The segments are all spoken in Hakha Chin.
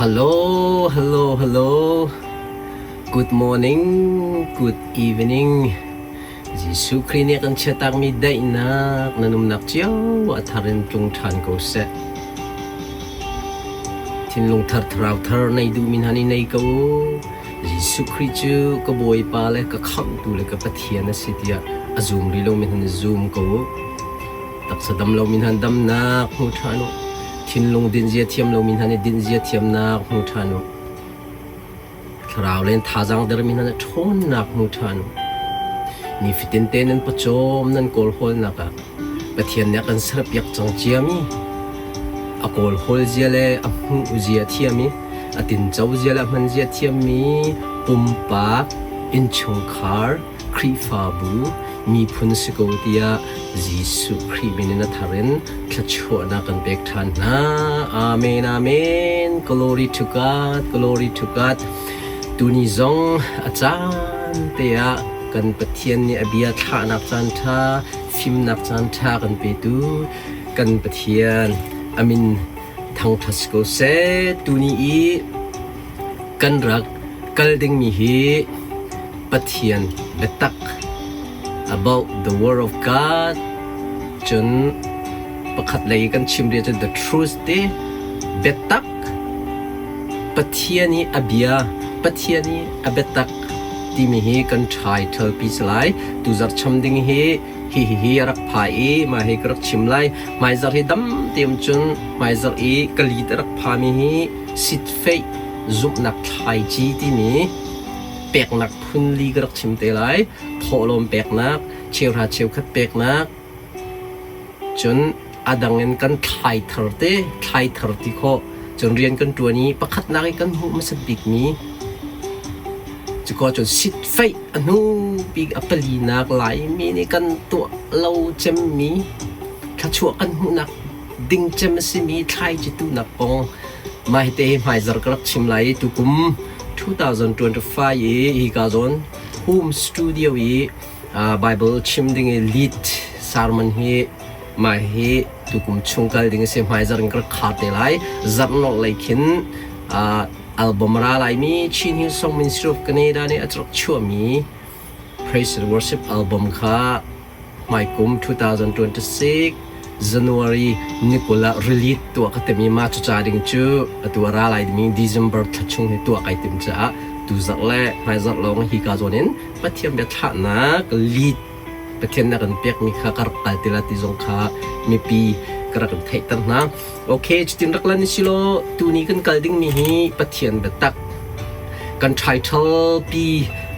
Hello, hello, hello. Good morning, good evening. Jesuh Khrih nih kan chiatakmi daihnak nan umnak cio a thar in tlung ṭhan ko seh. Thinlung thar thlarau thar nei duhmi hna nih nei ko u. Jesuh Khrih cu ka Bawipa le ka Khamhtu le ka Pathian a si tiah a zum rih lomi hna nih zum ko u. Taksa dam lomi hna damnak hmu ṭhan u. Thinlung dinhzia thiam lomi hna nih dinhzia thiamnak hmu ṭhan u. Thlarau len thazaang dermi hna nih ṭhawnnak hmu ṭhan u. Nifatin te nan pawcawm nan kawlhawlnak ah Pathian nih a kan serpiak cang ciami a kawlhawl zia le a hmuh zia thiam i a tinco zia le a hman zia thiammi pumpak innchungkhar Khrihfabu miphun si ko tiah Jesuh Khrih min in a thar in thluachuahnak kan pek ṭhan hna. Amen, amen. Glory to God, glory to God. Tuni zong a caan te ah kan Pathian nih a bia thlahnak caan ṭha, fimnak caan ṭha kan petu kan Pathian amin thangṭhat si ko seh. Tuni i kan rak kal dingmi hi Pathian biatak about the word of God cun pakhat lei kan chim rih cun the truth ti biatak Pathian i a bia Pathian i a biatak timi hi kan title pi si lai tuzarh cham ding hi hi hi hi a rak pha i mah hi ka rak chim lai hmaizarh hi dam teum cun hmaizarh i ka lit a rak phami hi sitfeih zumhnak thlaici timi peknak phun li ka rak chim te lai. Thawhlawm peknak, cheuhra cheukhat peknak, cun a dang in kan thlai thar te, thlai thar ti khawh. Cun rian kan ṭuan i pakhatnak i kan hmuh hmasat bikmi cukaw cun sitfeih a hnu bik a palinak Laimi nih kan tuah lo cemmi thluachuah kan hmuhnak ding cem a simi thlaici tuhnak kong mah hi te hi hmaizarh ka rak chim lai i tukum 2025 i hika zawn home studio i Bible chim ding i lead sermon hi mah hi tukum chung kal ding a si hmaizarh in ka rak khar te lai zarh nolh lei khin album ra laimi Chin Hill Song Ministry of Canada nih a rak chuahmi Praise and Worship album kha Hmaikum 2026 January ni 20 ah release tuah ka tim i mah cuca ding cu atu a ra lai dingmi December thla chung hi tuah kai tim caah tuzarh le hmaizarh lawng hika zawn in Pathian biathlahnak lead Pathian na kan pekmi kha ka rak kal ti la ti zong kha mipi ka rak in theihter hna. Okay, cutin rak lan si law tuni kan kal dingmi hi Pathian biatak kan title pi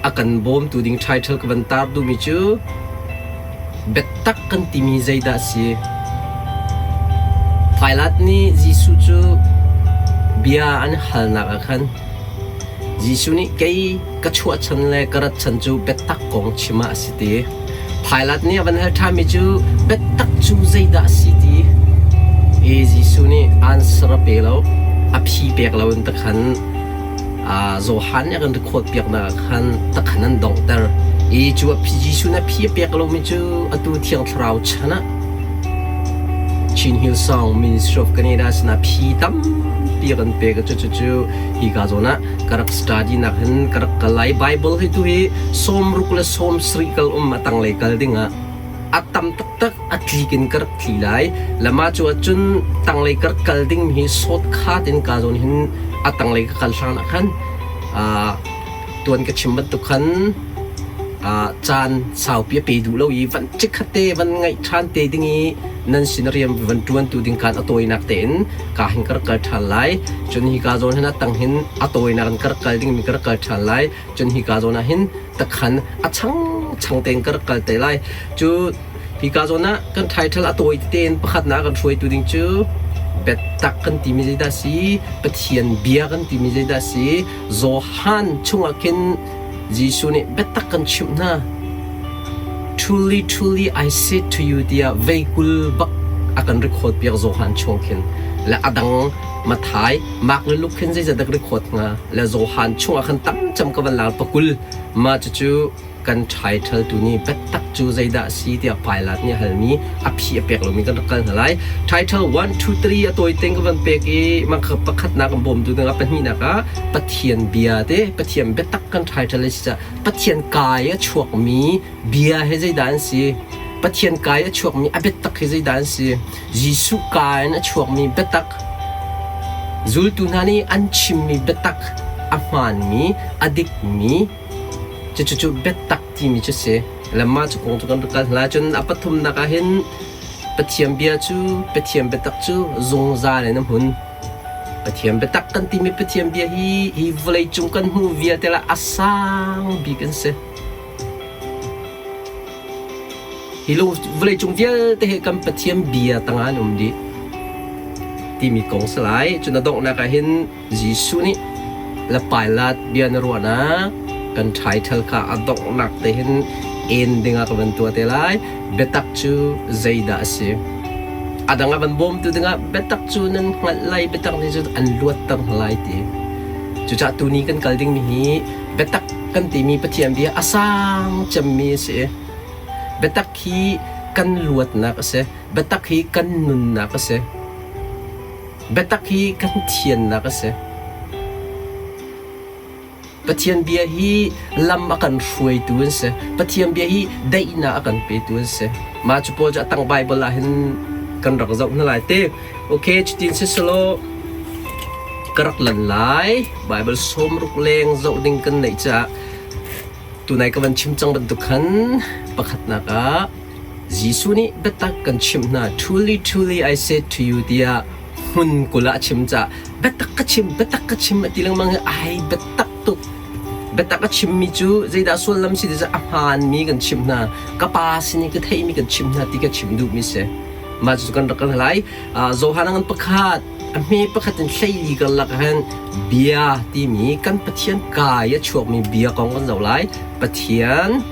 a kan bawmtu ding title ka van tar duhmi cu biatak kan timi zeidah a si? Pilat nih Jesuh cu bia an halnak ah khan Jesuh nih kei ka chuahchan le ka rat chan cu biatak kong chim ah a si ti. Pilat nih a van hal ṭhanmi cu biatak cu zeidah a si ti. I Jesuh nih answer a pe lo, a phi pek lo in takhan Johan nih a kan record piaknak ah khan takhan an donghter i cu a Jesuh nih a phi a pek lomi cu atu Thiang Thlarau chan ah Chin Hill Song Ministry of Canada sinah phi tampi a kan pek. Cucu hika zawn ah ka rak study nak hin ka rak kal lai. Bible hi tu hi 60 le 70 kal um a tanglei kal ding ah a tam taktak a tlik in ka rak tli lai. Lama cu ahcun tanglei ka rak kal ding hi shortcut in ka zawn hin a tanglei ka kal hlan ah khan tuan ka chim bantuk khan caan saupi a pe duh lo i van chikkhat te van ngaih ṭhan te ding i nan sin rian van ṭuantu ding kaan a tawinak tein ka hin ka rak kal ṭhan lai. Cun hi ka zawn hin a tang hin a tawinak in ka rak kal dingmi ka rak kal ṭhan lai. Cun hi ka zawn ah hin takhan a chang chang tein ka rak kal te lai. Cu hi ka zawn ah kan title a tawi tein pakhatnak kan hruaitu ding cu biatak kan timi zeidah si Pathian bia kan timi zeidah si Johan chungah khin Jesuh nih biatak kan chimh hna Truly, truly, I say to you tiah veikul bak a kan record piak Johan chung khin le a dang Mathai Mark le Luke khin zeizat dak record hnga le Johan chungah khan tam cem ka van lar pakul ma cucu. Kan title tu nih biatak cu zeidah a si tiah Pilate nih a halmi a phi a pek lomi kan rak kal hna lai. Title 1, 2, 3 a tawi tein ka van pek i mah kha pakhatnak an bawmtu dingah pahnihnak ah Pathian bia te Pathian biatak kan title a si caah Pathian kai a chuakmi bia hi zeidah an si? Pathian kai a chuakmi a biatak hi zeidah an si? Jesuh ka in a chuakmi biatak, zultu hna nih an chimmi biatak a hmaanmi, a dikmi, cucu biatak timi cu si. Le mah cu kong cu kan rak kal hna. Cun a pathumnak ah hin Pathian bia cu Pathian biatak cu zungzal in a hmun. Pathian biatak kan timi Pathian bia hi hi vawleicung kan hmuh vialte lah a sang bik an si. Hi vawleicung vialte hi kan Pathian bia tangah an um dih timi kong si lai. Cun a donghnak ah hin Jesuh nih le Pilate bia na ruahnak kan title kha a donghnak te hin en dingah ka van tuah te lai. Biatak cu zeidah a si? A dang a van bawmtu dingah biatak cu nan hngalh lai, biatak nih cun an luatter hna lai ti. Cucaah tuni kan kal dingmi hi biatak kan timi Pathian bia a sang cemmi a si. Biatak hi kan luatnak a si. Biatak hi kan nunnak a si. Biatak hi kan thiannak a si. Pathian bia hi lam a kan hruaitu an si. Pathian bia hi daihnak a kan petu an si. Mah cu pawl cu a tang Bible ah hin kan rak zoh hna lai te. Okay, cutin si selaw ka rak lan lai. Bible sawmruk leng zoh ding kan neih caah tunai ka van chim cang bantuk khan pakhatnak ah Jesuh nih biatak kan chimh hna truly truly I said to you tiah hmun 20 ah a chim caah biatak ka chim biatak ka chim a ti lengmang hi ai biatak tuk biatak a chimmi cu zeidah sullam si ti a hmaanmi kan chimh hna ka pa sin i ka theihmi kan chimh hna ti ka chim duhmi si mah cu kan rak kan lai Johan ngan pakhat a hme pakhat in hleili karlak ah hin bia timi kan Pathian kai a chuakmi bia kong kan zoh lai. Pathian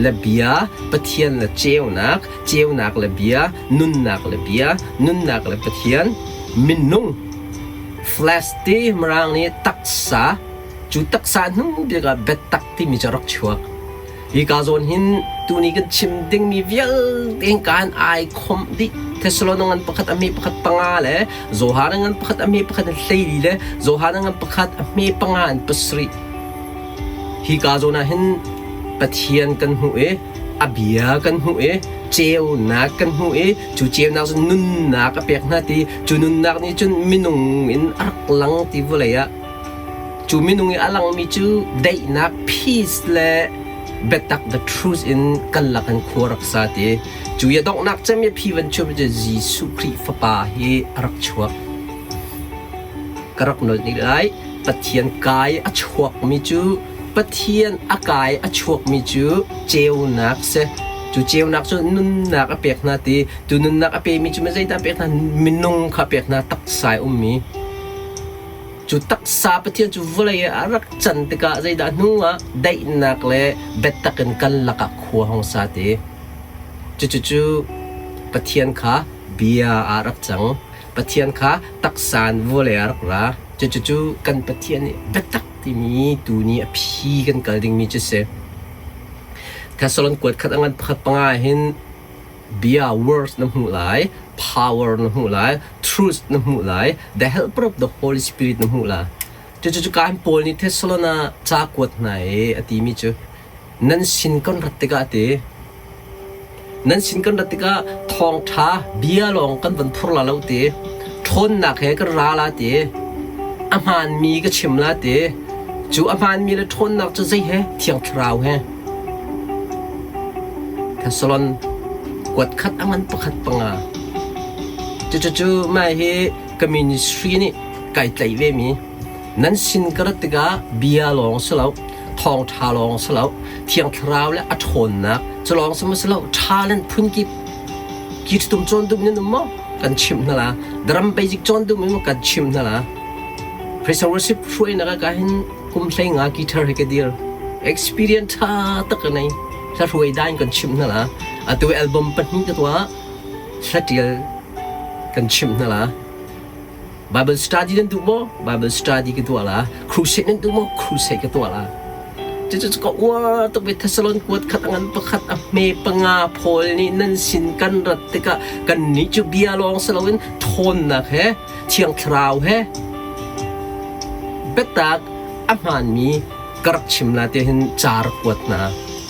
le bia, Pathian le ceunak, ceunak le bia, nunnak le bia, nunnak le Pathian, minung, flesh ti Mirang nih taksa, cu taksa hnu bik ah biatak timi cu a rak chuak. Hika zawn hin tuni kan chim dingmi vialte hin kaan ai khomh dih. Thessalon ngan pakhat a hme pakhat panga le Johan ngan pakhat a hme pakhat in 14 le Johan ngan pakhat a hme panga in pasarih. Hika zawn ah hin Pathian kan hmuh i a bia kan hmuh i ceunak kan hmuh i cu ceunak cu nunnak a pek hna ti cu nunnak nih cun minung in a rak lang ti vawlei ah Cu minung i a langmi cu daihnak peace le biatak the truth in kan lak in khua rak sa ti. Cu i a donghnak cem i phi van chuah cu Jesuh Khrih Fapa hi a rak chuak. Ka rak nolh ni lai. Pathian kai a chuakmi cu Pathian a kai a chuakmi cu ceunak si. Cu ceunak cu nunnak a pek hna ti. Tu nunnak a pemi cu zeidah a pek hna? Minung kha a pek hna taksa i ummi. Cu taksa Pathian cu vawlei ah a rak can tikah zeidah hnu ah daihnak le biatak in kan lakah khua hong sa ti. Cucucu Pathian kha bia ah rak cang. Pathian kha taksa in vawlei ah rak ra. Cucucu kan Pathian nih biatak timi tuni a phi kan kal dingmi cu si. Thessalon kuat khat a ngan pakhat panga hin bia words na hmuh lai, power na hmuh lai, truth na hmuh lai, the helper of the Holy Spirit na hmuh lai. Cucu kan Paul nih Thessalon ca kuat hna i a timi cu nan sin kan rat tikah ti nan sin kan rat tikah thawngṭha bia lawng kan van phur la lo ti ṭhawnnak he kan ra la ti a hmaanmi ka chim la ti cu a hmaanmi le ṭhawnnak cu zei he Thiang Thlarau he Thessalon kuat khat a ngan pakhat panga. Cucucu mah hi ka ministry nih kai tlaih vemi nan sin ka rat tikah bia lawng si lo, thawngṭha lawng si lo, Thiang Thlarau le a ṭhawnnak cu lawng si maw si lo, talent phunkip ki tum cawn duh nan um maw? Kan chimh hna la. Drum basic cawn duh maw kan chimh hna la. Praise and worship hruainak ah ka hin kum 15 guitar he ka dir. Experience ṭha tak ka nei. Hla hruai dan kan chimh hna la. Atu album pahnih ka tuah. Hla ṭial kan chimh hna la. Bible study nan duh maw? Bible study ka tuah la. Crusade nan duh maw? Crusade ka tuah la. Cucu ka uar tuk i Thessalon kuat khat a ngan pakhat a hme panga Paul nih nan sin kan rat tikah kannih cu bia lawng si loin ṭhawnnak he Thiang Thlarau he biatak a hmaanmi ka rak chim la ti hin ca rak kuat hna.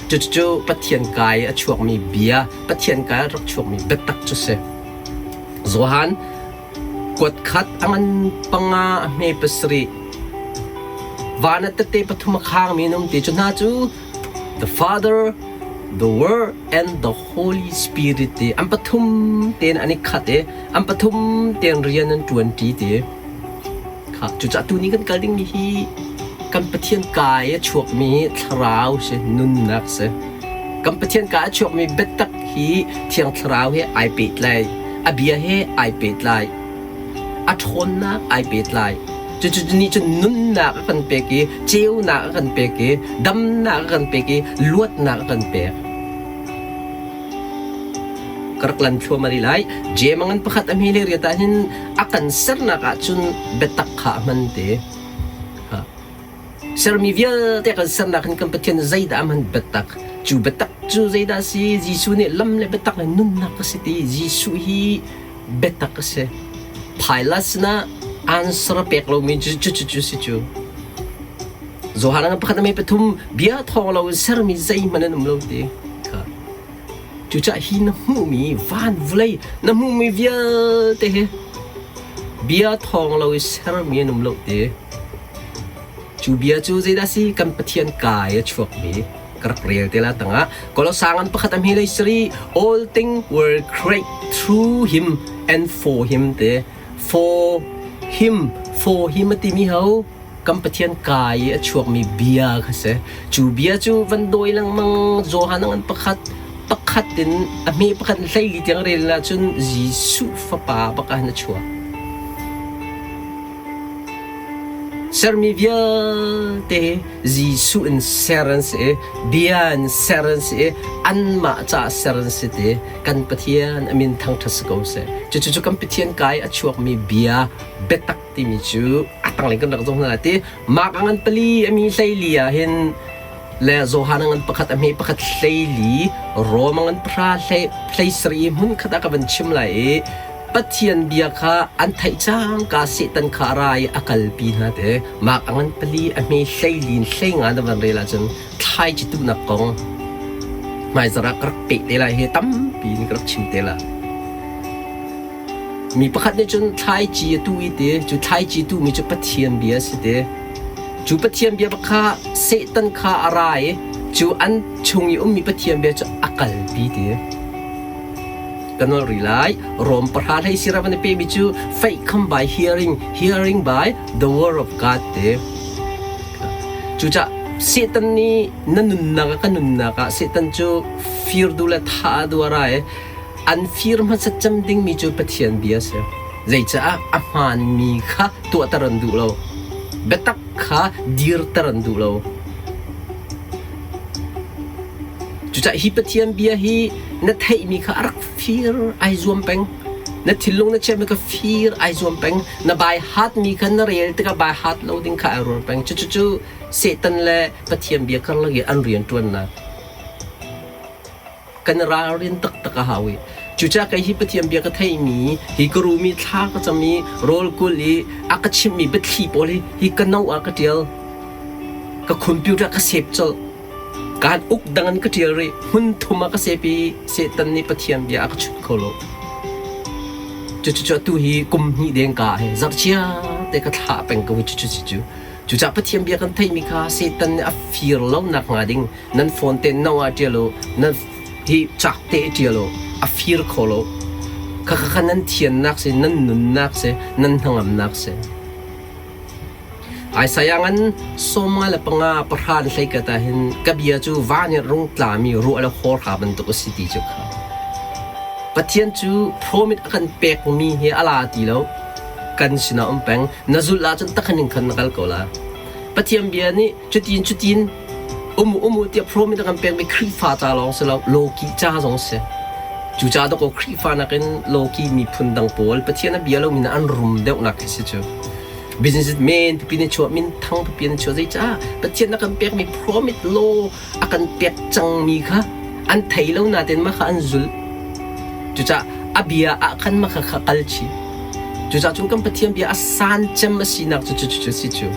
Cucu Pathian kai a chuakmi bia, Pathian kai a rak chuakmi biatak cu si. Johan kuat khat a ngan panga a hme pasarih van ah tette pathum a khangmi an um ti cu hna cu the Father, the Word and the Holy Spirit ti an pathum tein an i khat i an pathum tein rian an ṭuan ṭi ti. Kha cucaah tuni kan kal dingmi hi kan Pathian kai a chuakmi thlarau si nunnak si. Kan Pathian ka a chuakmi biatak hi Thiang Thlarau he ai pehtlai. A bia he ai pehtlai. A ṭhawnnak ai pehtlai. Cucu nih cun nunnak a kan pek i ceunak a kan pek i damnak a kan pek i luatnak a kan pek. Ka rak lan thluahmah rih lai. Jeim a ngan pakhat a hme le riat ah hin a kan sernak ahcun biatak kha a hman te. Sermi vialte kan sernak hin kan Pathian zeidah a hman biatak? Cu biatak cu zeidah a si? Jesuh nih lam le biatak le nunnak a si ti. Jesuh hi biatak a si. Pilate sinah answer a pek lomi cu cu cu si cu. Johan ah pakhat a mei pathum bia thawng lo in sermi zeihmanh an um lo ti. Kha. Cucaah hi na hmuhmi van vawlei na hmuhmi vialte hi bia thawng lo i sermi an um lo ti. Cu bia cu zeidah si? Kan Pathian kai a chuakmi ka rak rel te la tangah Kolosang an pakhat a hme lei sari all thing were created through him and for him te for him for him a timi ho kan Pathian kai i a chuakmi bia kha si. Cu bia cu van dawi lengmang Johan an pakhat pakhat in a hme pakhat in hleili tiang rel ahcun Jesuh fapa bak ah hin a chuak. Sermi vialte Jesuh in ser an si i bia in ser an si i anmah caah ser an si ti kan Pathian a min thangṭhat si ko seh. Cucu kan Pathian kai a chuakmi bia biatak timi cu a tanglei kan rak zoh hna lai ti. Mark a ngan pali a mi hleili ah hin le Johan a ngan pakhat a hme pakhat hleili Rom a ngan pahra hlei sarih i hmun khat ah ka van chim lai i Pathian bia kha an theih cangka Satan kha a ra i a kalpi hna te. Mark a ngan pali a hme hleili in hleinga na van rel ahcun thlaici tuhnak kong hmaizarh ah ka rak peh te lai hi tampi in ka rak chim te lai. Mi pakhat nih cun thlaici a tuh i ti cu thlaici tuhmi cu Pathian bia a si ti. Cu Pathian bia kha Satan kha a ra i cu an chung i ummi Pathian bia cu a kalpi ti. Ka nolh rih lai. Rom pahra hlei sira van i pemi cu faith come by hearing, hearing by the word of God te. Cucah Satan nih na nunnak ah ka nunnak ah Satan cu fir duh le thah duh a ra i an fir hmasat cem dingmi cu Pathian bia a si. Zeicah a hmaanmi kha tuahter an duh lo. Biatak kha dirter an duh lo. Cucaah hi Pathian bia hi na theihmi kha a rak fir ai zuam peng. Na thinlung na chiahmi kha fir ai zuam peng. Na bai hatmi kha na rel tikah bai hat lo ding kha ai rual peng. Cucu Satan le Pathian bia karlak i an rianṭuannak. Kan ralrin taktak a hau i cucaah kei hi Pathian bia ka theihmi hi ka rumi thla ka cam i rawl kul i a ka chimhmi biathli pawl hi hi ka no ah ka ṭial. Ka computer ka save colh. Kaan uk dang in ka ṭial rih. Hmun thum ah ka save i Satan nih Pathian bia a ka chut kho lo. Cucu atu hi kum hnih deng ka hi zarhchia te ka thlah peng ko hi cucu cu. Cucaah Pathian bia kan theihmi kha Satan nih a fir lo nak hnga ding nan phone te no ah ṭial u, nan hi cak te ṭial u, a fir kho lo. Kha kha nan thiannak si, nan nunnak si, nan hnangamnak si. Isaiah ngan 55 pahra in hleikat ah hin ka bia cu van in rung tlami ruah le hawrha bantuk a si ti cu kha. Pathian cu promise a kan pekmi hi a la ti lo. Kan sinah um peng. Na zulh ahcun takhan in khan na kal ko la. Pathian bia nih cutin cutin um u um u tiah promise a kan pekmi Khrihfa ca lawng si lo, lawki ca zong si. Cucaah dawkaw Khrihfa nakin lawki miphun dang pawl Pathian a bia lomi an rum deuhnak hi si cu. Business men pipi na chuah, min thang pipi na chuah. Zeicah Pathian na kan pekmi promise law a kan pek cangmi kha an thei lo nain mah kha an zulh. Cucaah a bia ah khan mah kha kha kal chih. Cucaah cun kan Pathian bia a san cem a sinak cu cu cu si cu.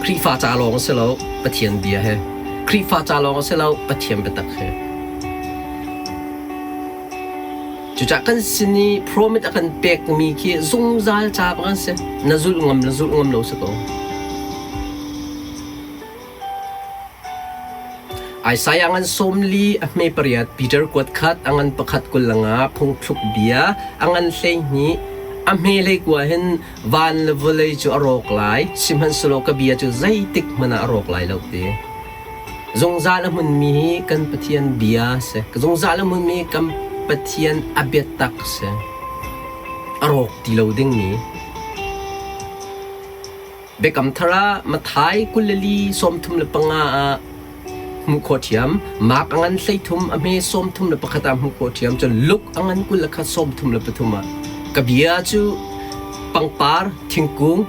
Khrihfa ca lawng a si lo, Pathian bia he. Khrihfa ca lawng a si lo, Pathian biatak he. Cucaah kan sin i promise a kan pekmi khi zungzal ca bang an si. Na zulh ngam na zulh ngam lo si ko. Isaiah ngan 40 a hme pariat, Peter kuat khat a ngan pakhat 25, phungthluk bia a ngan 12 a hme 19 hin van le vawlei cu a rawk lai, sihmanhsehlaw ka bia cu zeitik hmanh ah a rawk lai lo ti. Zungzal a hmunmi hi kan Pathian bia a si. Zungzal a hmunmi kan Pathian a biatak a si. A rawk ti lo dingmi. Biakam Thar ah Matthai 24 35 ah hmuh khawh ṭhiam. Mark a ngan 13 a hme 31 ah hmuh khawh ṭhiam. Cun Luke a ngan 21 33 ah ka bia cu pangpar thingkung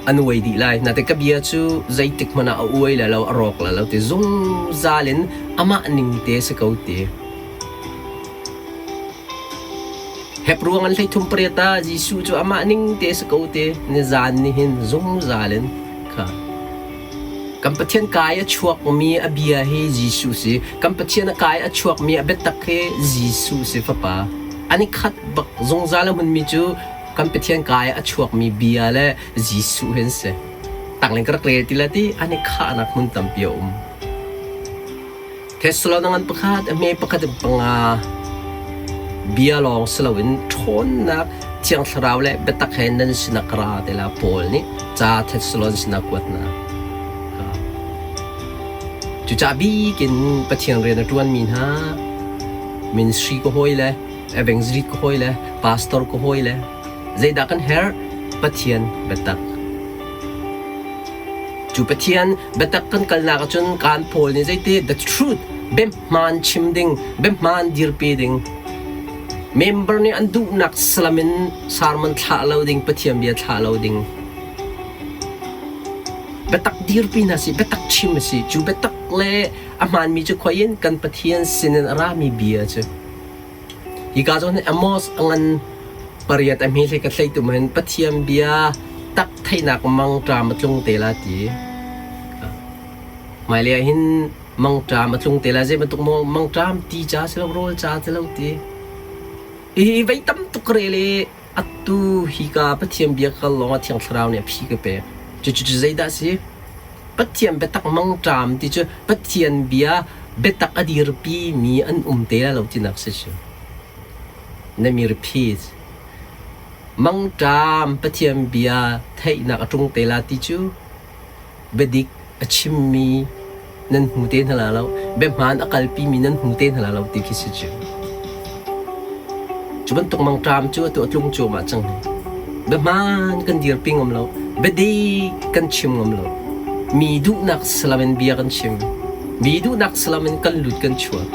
an uai dih lai. Nain ka bia cu zeitik hmanh ah a uai lai lo, a rawk lai lo ti zungzal in amah ning te si ko ti. Hebruang an 33 pariat ah Jesuh cu amah ning te si ko ti nizan nihin zungzal in kha. Kan Pathian kai a chuakmi a bia hi Jesuh si. Kan Pathian a kai a chuakmi a biatak hi Jesuh si fapa. An i khat bak zungzal a hmunmi cu kan Pathian kai a chuakmi bia le Jesuh hin si. Tangleng ka rak rel ti la ti an i khahnak hmun tampi a um. Thessalon ngan pakhat a hme pakhat in panga bia lawng si loin ṭhawnnak Thiang Thlarau le biatak he nan sinah ka ra te la Paul nih ca Thessalon sinah kuatnak. Cucaah bikin Pathian rian a ṭuanmi hna ministry ka hawi le evangelist ka hawi le pastor ka hawi le zeidah kan herh Pathian biatak cu Pathian biatak kan kalnak ahcun kaan Paul nih zeiti the truth biahmaan chim ding biahmaan dirpi ding member nih an duhnak salam in sermon thlah lo ding Pathian bia thlah lo ding biatak dirpi hna si biatak chim a si cu biatak le a hmaanmi cu khoi in kan Pathian sinin a rami bia cu Hika zawn hi Amos a ngan pariat a hme hlei ka thlei tum hin Pathian bia tak theihnak mangṭam a tlung te la ti. Hmailei ah hin mangṭam a tlung te la zei bantuk maw mangṭam ti ca si lo rawl ca si lo ti. Hi vei tam tuk rel i atu hika Pathian bia kal lawng ah Thiang Thlarau nih a phi ka pek. Cucu zeidah a si? Pathian biatak mangṭam ti cu Pathian bia biatak a dirpi mi an um te lai lo tinak si cu. Na mi repeat. Mangṭam Pathian bia theihnak a ṭung te la ti cu biadik a chimmi nan hmu te hna la lo, biahmaan a kalpimi nan hmu te hna la lo ti khi si cu. Cu bantuk mangṭam cu atu a tlung cuahmah cang hi. Biahmaan kan dirpi ngam lo, biadik kan chim ngam lo. Mi duhnak salam in bia kan chim. Mi duhnak salam in kan lut kan chuak.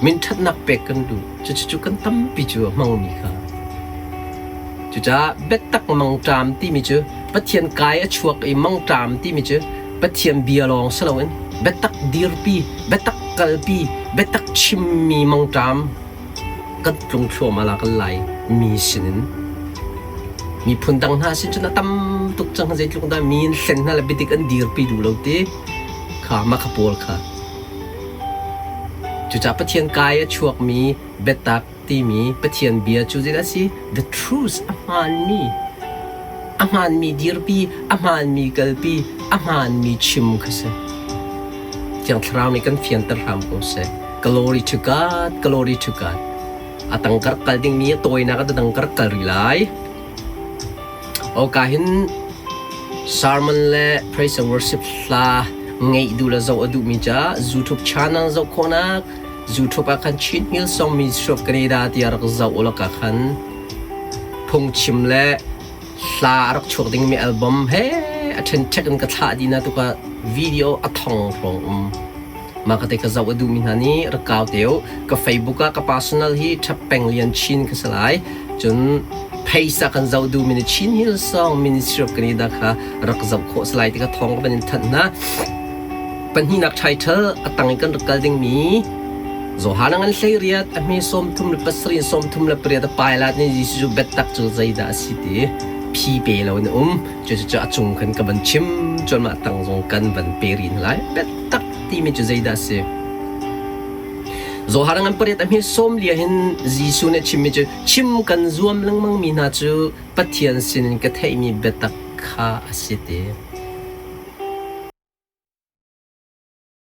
Min ṭhatnak pek kan duh. Cucu kan tampi cu a hmangmi kha. Cucaah biatak mangṭam timi cu Pathian kai a chuak i mangṭam timi cu Pathian bia lawng si loin biatak dirpi, biatak kalpi, biatak chimmi mangṭam kan tlung thluahmah la kan lai mi sinin miphun dang hna sin cun a tam tuk cang zeitluk dah mi in hlen hna le biadik an dirpi duh lo ti kha mah kha pawl kha cucaah Pathian kai a chuakmi biatak timi Pathian bia cu zeidah a si the truth a hmaanmi a hmaanmi dirpi a hmaanmi kalpi a hmaanmi chim kha si Thiang Thlarau nih kan fianter hram ko seh glory to God glory to God a tangkar kal dingmi a tawinak a tangkar kal rih lai Oka hin sermon le praise and worship hla ngeih duh le zoh a duhmi ca YouTube channel zoh khawhnak YouTube ah khan Chin Hillsong Ministry of Canada tiah rak zoh u laka khan phungchim le hla a rak chuak dingmi album he a ṭhenṭhek in ka thlah dih na tuka video a thong hrawng um mah ka te ka zoh a duhmi hna nih rak kau te u ka Facebook ah ka personal hi Ṭhap Peng Lian Chin ka si lai cun Phaisa kan zoh duhmi nih Chin Hillsong Ministry of Canada kha rak zoh khawh si lai ti kha thawng ka van in thanh hna. Pahnihnak title a tang in kan rak kal dingmi Johan ngan 18 a hme 37 38 a Pilate nih Jesuh cu biatak cu zeidah a si ti phi pe lo in a um. Cucu a cung khan ka van chim cun mah tang zong kan van pe rih hna lai. Biatak timi cu zeidah a si? Johan ngan pariat a hme sawm lia hin Jesuh nih a chimmi cu chim kan zuam lengmangmi hna cu Pathian sinin ka theihmi biatak kha a si ti.